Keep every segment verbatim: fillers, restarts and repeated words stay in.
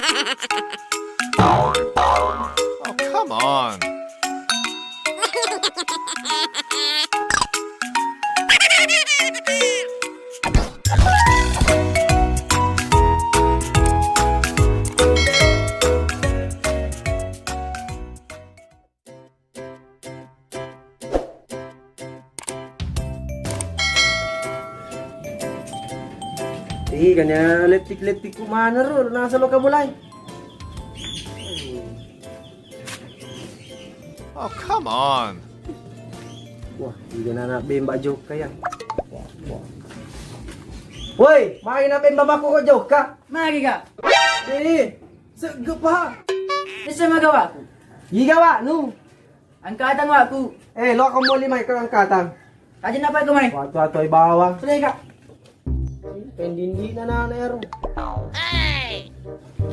Oh, come on. Ih, kanya lettik-lettikku mana ro, nasa lo kabolai. Oh, come on. Wah, iya nana bemba jokka ya. Woi, magi na bemba mako ko jokka? Magi, Kak. Eh, segepa. Bisa magawaku. Iga wa nu. Angkatang waku. Eh, lo ko moli mai ko angkatang. Aja napa ko mai? Watu-watu bawang. Sudah, Kak. Pendindina nana ero.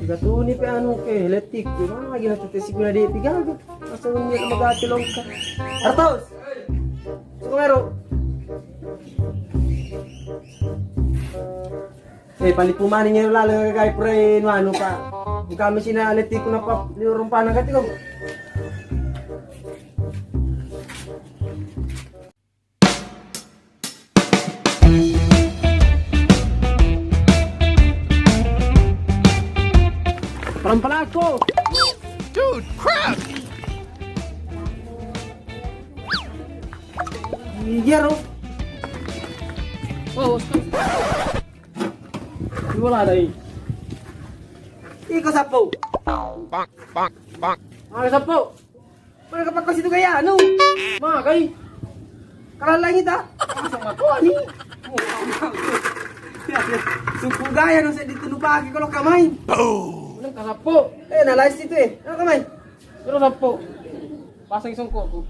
Tiga tuni pe anu ke lettik. Mana lagi na tete siguna de pigaga. Masa menye magati longka. Artos. Sukong ero. Eh, palipu maning ero laleng gai pura nu anu, Pak. Buka mesina lettikku napa liu rumpana gati ko. Pelan-pelan ko. Dude, crap. Iya ro. Oh, stop. Dua lah dai. Iko sapu. Pak, pak, pak. Ah, sapu. Mana kapakko situ gaya anu? Ma kai. Kalalai ta? Langsung aku ni. Suku gaya nu seddi tunu pake kalau kamai. Nang kasapo. Eh, nalai situ eh. Nang kamai. Terus sapo. Pasang songkokku.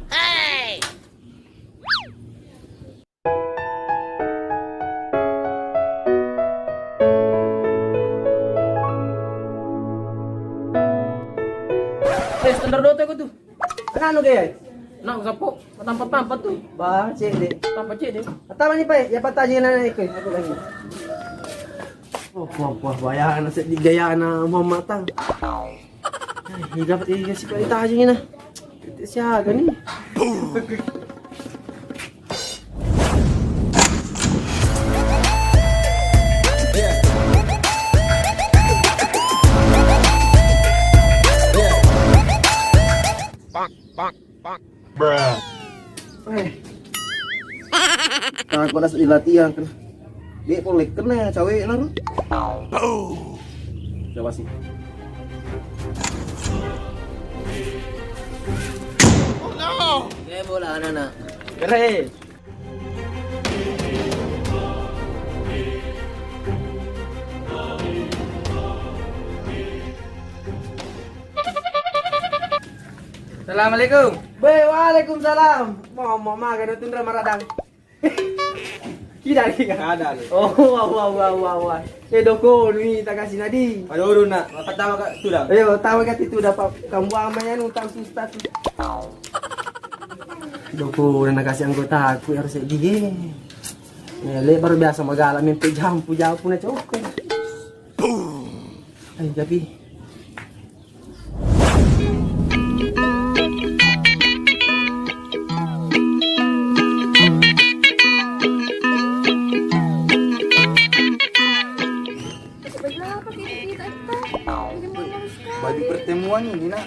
Eh, standar dota ko tu. Anu gaya. Nak sapo, tampa-tampa tu. Ba, cek deh. Tampa cek deh. Atau ni pai, ya patah je na ikut. Aku lagi. Oh, wah, wah, bayana seddi gayana Muhammad Tang. Ini dapat ini sih kali tajing ini. Siaga ni. Pak, pak, pak. Bruh. Eh. Aku rasa di latihan kan. Dia boleh kena cawe lalu. Coba sih. Oh no. Oke, bola anak-anak. Keren. Assalamualaikum. Be, waalaikumsalam. Mau, mau maga do tunra maradang. Tidak, tidak. Ada, ada. Oh, wah, wah, wah, wah, wah. Eh, doko, nui takasi nadi. Aduh, aduh, nak. Pertama kak tudang. Eh, pertama kak itu dapat kamu amanya nutang susta tu. Doko, na nakasi anggota aku harus gigi. Ele baru biasa magala mimpi jampu jampu na cokko. Ayo, japi. Baju pertemuan ini, nak.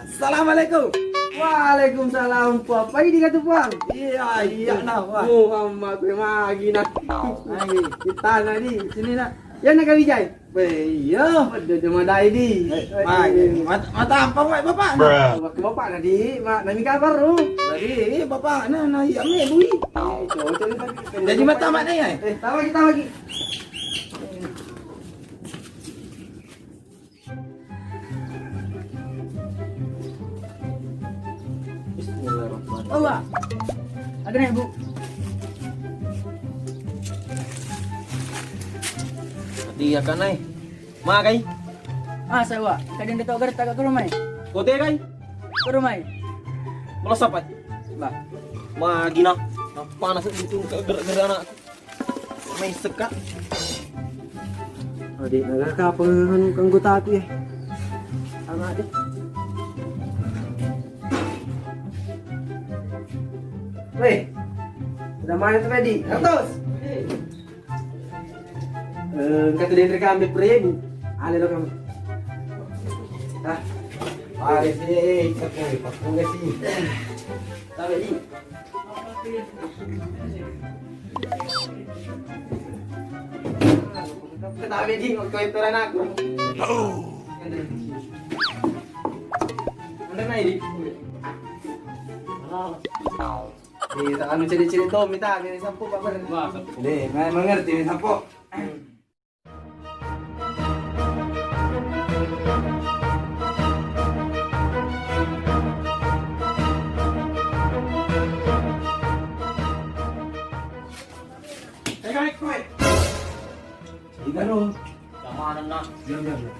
Assalamualaikum. Waalaikumsalam, Puang. Pai di katu, Puang? Iya, iya, nah, Puang. Muhammad, kue magi, nah. Ayo, kita, nah, di sini, nah. Ya, nak kami jai. Be, iya. Waduh, cuma dai di. Eh, magi. Mat-, mata apa, Pak, Bapak? Nah. Bapak, Bapak, nah, di, Mak, nami kabar, lu? Jadi, Bapak, nah, nah, iya, me, bui. Eh, cocok, tapi. Jadi, mata, Mak, nih, ya? Eh, tahu lagi, tahu lagi. Bismillahirrahmanirrahim. Allah. Ada nih, Bu. Mati ya kan, ai. Ma kai? Ah, sawa. Kadang dia tahu gertak ke rumah. Kote kai? Ke rumah. Malas apa? Bah. Magina. Panas itu gerak-gerak anak. Main sekat. Dek, naga kapang anu, anggotaku ya. Sama deh. Weh, udah main tuh, Pedi? Ratus. Eh, kata dia mereka ambil seribu. Ale lo kamu. Ah, ale sih, eh, pakai, pakai sih. Tahu ini. Kenapa ini? Kau itu anak aku. Ada naik di. Di anu ciri-ciri tuh, minta, minta sapu, Pak Ber. Wah, sapu. Deh, nggak mengerti, minta sapu. Eh, kami kue. Tiga dong. Yang mana, nak? Diam, diam, diam.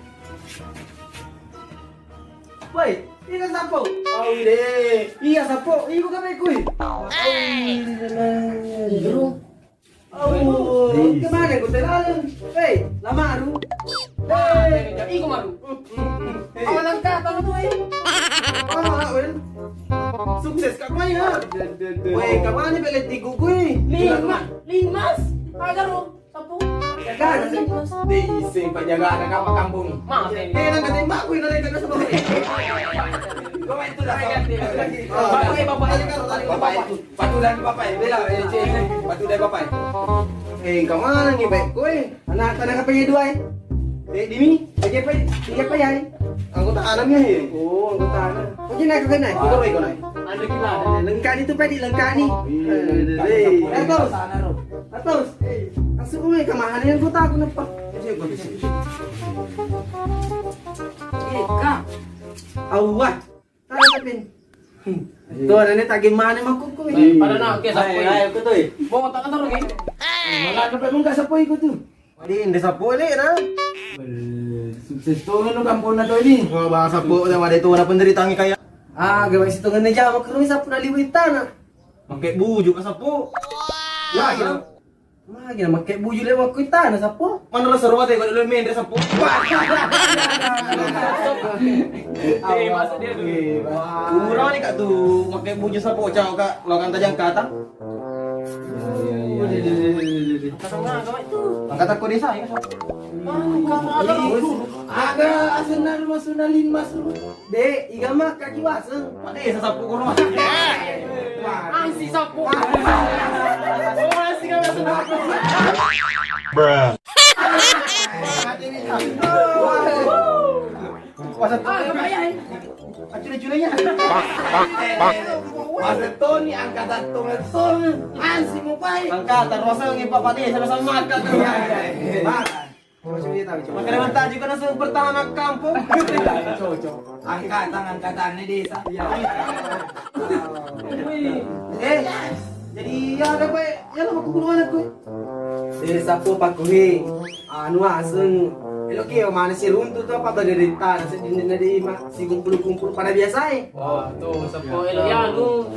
Woi, iya sapu. Au deh. Iya sapu, iku kami kui. Au deh. Au, kemana ku terlalu? Hei, lamaru. Hei, iku maru. Awalan kata tu, eh. Awalan, Wen. Sukses kak main ha. Woi, kemana beli tigu kui? Lima, limas. Agar lu. Sapu. Ya kan? Di isi penjagaan apa kampung? Maaf, eh, nang kata mbakku, nang kata sama. Kau itu dah. Bapak, eh, bapak. Bapak itu. Patu dan bapak, eh, bela, eh, cek, cek. Patu dan bapak, eh. Eh, kau mana nih, baik, kau, eh? Anak, anak apa ya dua, eh? Eh, di mini, eh, siapa, siapa ya, eh? Anggota alamnya, eh? Oh, anggota alam. Kau kena, kau kena. Kau kena, kau kena. Ada gila, ada. Lengkap itu, Pak, di lengkap nih. Iya, eh, iya. Atas. Atas. Eh, masuk gue ke mana yang kota aku nampak. Eh, Kak. Awah. Tadi tapi. Hmm. Tuh, ada nih tagih mana makuku ini. Pada nak, oke, sapu. Ayo, ayo, aku tuh. Bawa tak taruh, kan? Mana sampai mun gak sapu ikut tuh? Ini, ini sapu ini, nah. Bel, sukses tuh, nu kampung na tuh ini. Wah, bang sapu, sama ada itu, ada penderitaan kayak. Ah, gak masih tuh, ngene jawab, kerumi sapu dari witana. Pakai bujuk ke sapu. Ya, ya. Magi na makke buju lewat ku itana sapu. Mana lo seru ate ko lo mendre sapu. Eh, masa dia tuh. Kurang nih kak tuh makke buju sapu cau kak lo kan tajang kata. Angkat aku desa ya sapu. Ada asenna rumah Sunalin Mas. De, iga maka ki waseng. Pade sasapu kono. Ansi sapu. Oh, ansi kami sapu. Bruh. Masa ah, kebaya, eh. Acule-culenya. Masa Toni angkatan Toni, Toni. Ansi mau pai. Angkatan, rosangi papa de sama-sama angkatan. Makan mentah juga langsung pertahanan kampung. Cocok. Angkatan, angkatan ini desa. Iya. Eh, jadi ya ada apa ya? Ya lo aku duluan aku. Desa po pakuhi. Anu aseng. Elo ki mana si runtu tu apa bagarinta nasi dinding na di ma si kumpul-kumpul pada biasa eh. Oh, tuh sepo elo ya anu.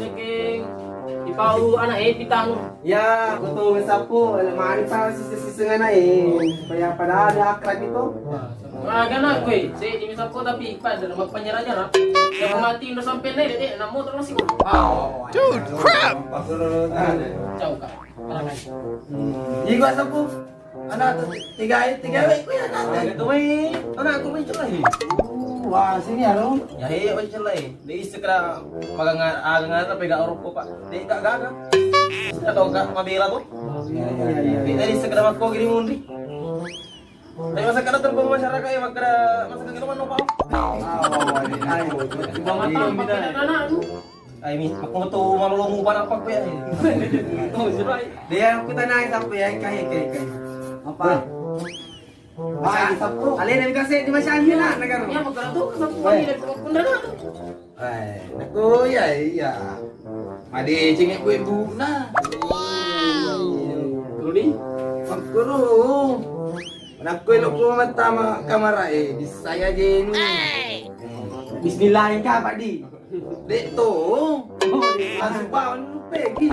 Ipau anak eh pitanu. Ya, aku tuh sapu, mari pa sisi-sisi ngana eh, supaya pada ada akrab itu. Nah, kan aku eh, saya jadi sapu tapi pada mapanyara-nyara. Yang mati udah sampai nih, dek, namo terus sih. Oh, dude, crap. Jauh kak. Iya gua sapu. Anak tuh, tiga, tiga wek kuwi anak. Tiga wek. Anak aku main celai. Wah, sini ya lo. Ya iya, main celai. Di sekra magang agang apa gak rokok pak. Di gak gagal. Sudah kau gak mabela tuh. Iya iya iya. Di tadi sekra makko gini mundi. Tapi masa kada terbang masyarakat ya makada masa kada mana pak. Oh, iya. Cuma matang pakai anak tuh. Ai mi, aku metu malolo mu pada apa ku ya? Oh, sudah. Dia aku tanai sampai ya kai kai kai. Apa? Wah, sapu. Ale na kasih di macam ni lah negara. Ya, bukan tu sapu ni dari pun dah tu. Ai, aku ya iya. Made cengek gue bu nah. Rudi. Makuru. Nakko elo ko mata ma kamara eh bisa ya jenu. Bismillah ka padi. Dek to. Langsung bawa lu pegi.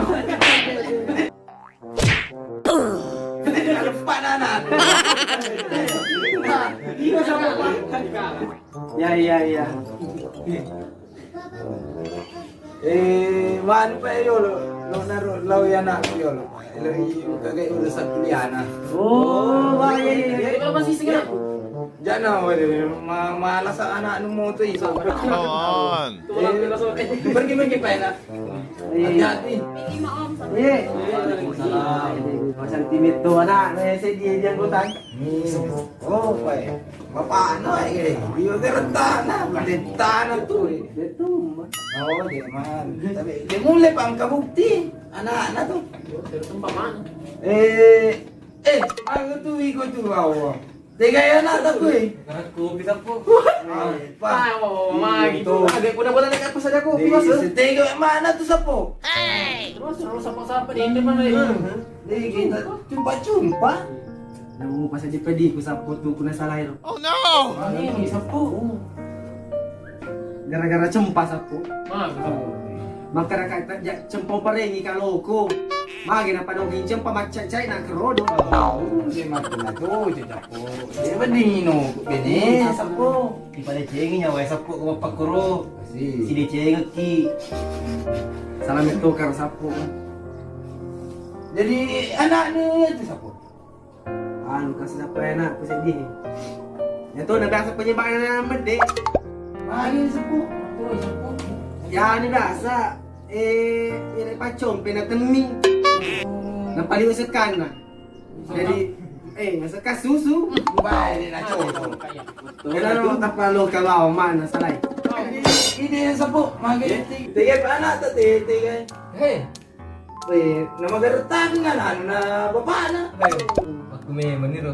Lupa nana. Iya, sama, Pak. Ya, ya, ya. Eh, manu pa yolo, lo naro lau ya nak yolo. Lo i kagak urusan kuliah na. Oh, wah, iya, iya, iya. Kalau masih sini. Jana wale ma malas anak nu moto iso. Come on. Pergi pergi pa enak. Iya. Hati-hati. Iya. Waalaikumsalam. Pasang timit tuh anak, saya sedih dia anggota. Oh, Pak. Bapakna, eh, iya, gerentana, gerentana tuh. Betul, Mas. Oh, dia man. Tapi dia mulai pangka bukti anak-anak tuh. Eh, eh, aku tuh iko tuh, Allah. Tega ya anak tak gue. Aku bisa kok. Pak. Ah, oh, magi tuh. Ada guna buat aku saja kok. Tega mana tuh sapo? Terus, terus apa-apa di mana? Jadi kita cumpa-cumpa. Namu pas di pedi ku sapo tu kuna salah ero. Oh no! Ini sapo. Gara-gara cempa sapo. Maka raka ja cempa parengi kaloko. Mage na padong cempa macca cai na kerodo. Oh, dia mati na tu, dia sapo. Dia mending ino bene sapo. Ipadecengi nyawa sapo ko pakkoro. Si decengekki. Salah metto karo sapo. Jadi anaknya itu sapo. Anu, kasih apa enak, aku sedih. Ya tuh, udah biasa penyebabnya mede. Mari sepuh. Ya, ini biasa. Eh, ini pacompe na temmi. Na paling usekan na. Jadi, eh, usekan susu. Baik, ini nak cocok. Kalau tak perlu kalau mana salah. Ini, ini sepuh, mangga. Tiga anak tuh, tiga. Hei. Weh, nama geretangan anu na bapakna. Aku memang nih, Ro.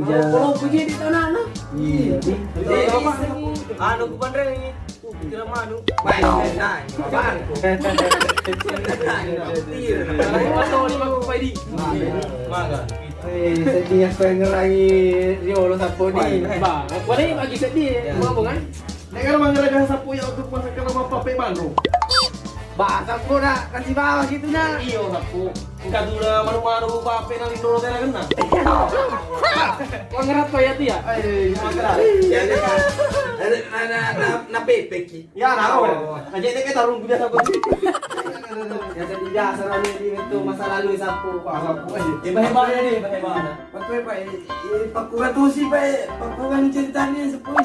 Kalau aku jadi tanana. Iya. Anu ku panreng ini. Kira manu. Baik, nah, bangku. Iya. Masuk lima ku pedi. Maga. Eh, sedih aku yang ngerangi riolo sapo ni. Bang, aku ni lagi sedih. Mau apa kan? Nek karo mangala biasa sapo ya untuk masakan bapak pe bang, Ro. Bahasa ko nak kasih bawa gitu nak. Iyo sapo. Engka tu na manu-manu bapak pe nang lindoro tena kena. Wang ngerapa ya tu ya? Eh, mangala. Ya, ada na na na pepeki. Ya, na. Oh. Aja nek tarung biasa ko. Ya, biasa rame di itu masa lalu sapo. Wah, sapo aja. Hebat-hebat ya ni, hebat-hebat. Betul, Pak. Eh, eh, pakurang tu sih, Pak. Pakurang ceritanya sapo.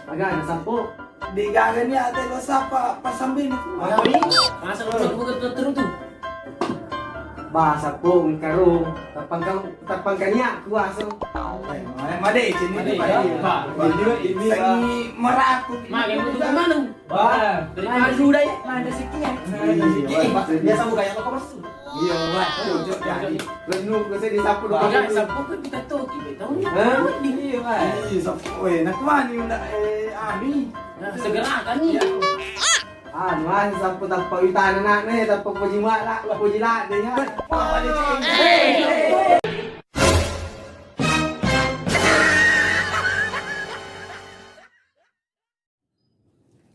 Agak sapo. Degaga ni ate lo sapa pasambeni. Apa ni? Masa lo buka terus tu? Bahasa pong karo tapangka tapangkania kuasa. Made cini made, Pak. Ini meraku. Mage mutu ke mana? Wah, dari mana sudah ya? Mana sikit ya? Biasa buka yang apa mas? Iya, Pak. Cocok jadi. Renung ke saya disapu dulu. Enggak, sapu kan kita tuh, kita tahu nih. Hah? Iya, Pak. Iya, sapu. Eh, nak mana ni nak eh ani? Nah, segera kan ni. Ah, mas sapu tappa witana nak ni, tappa poji mak lah, poji lah dia.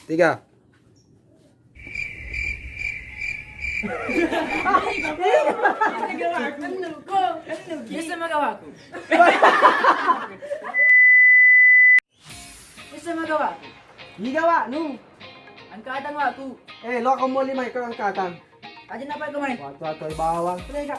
Tiga. Bisa magawaku. Bisa magawaku. Iga wa nu. Angkatang waku. Eh, lo kamu lima ikut angkatang. Aja napa itu main? Waktu atau bawang. Boleh kak.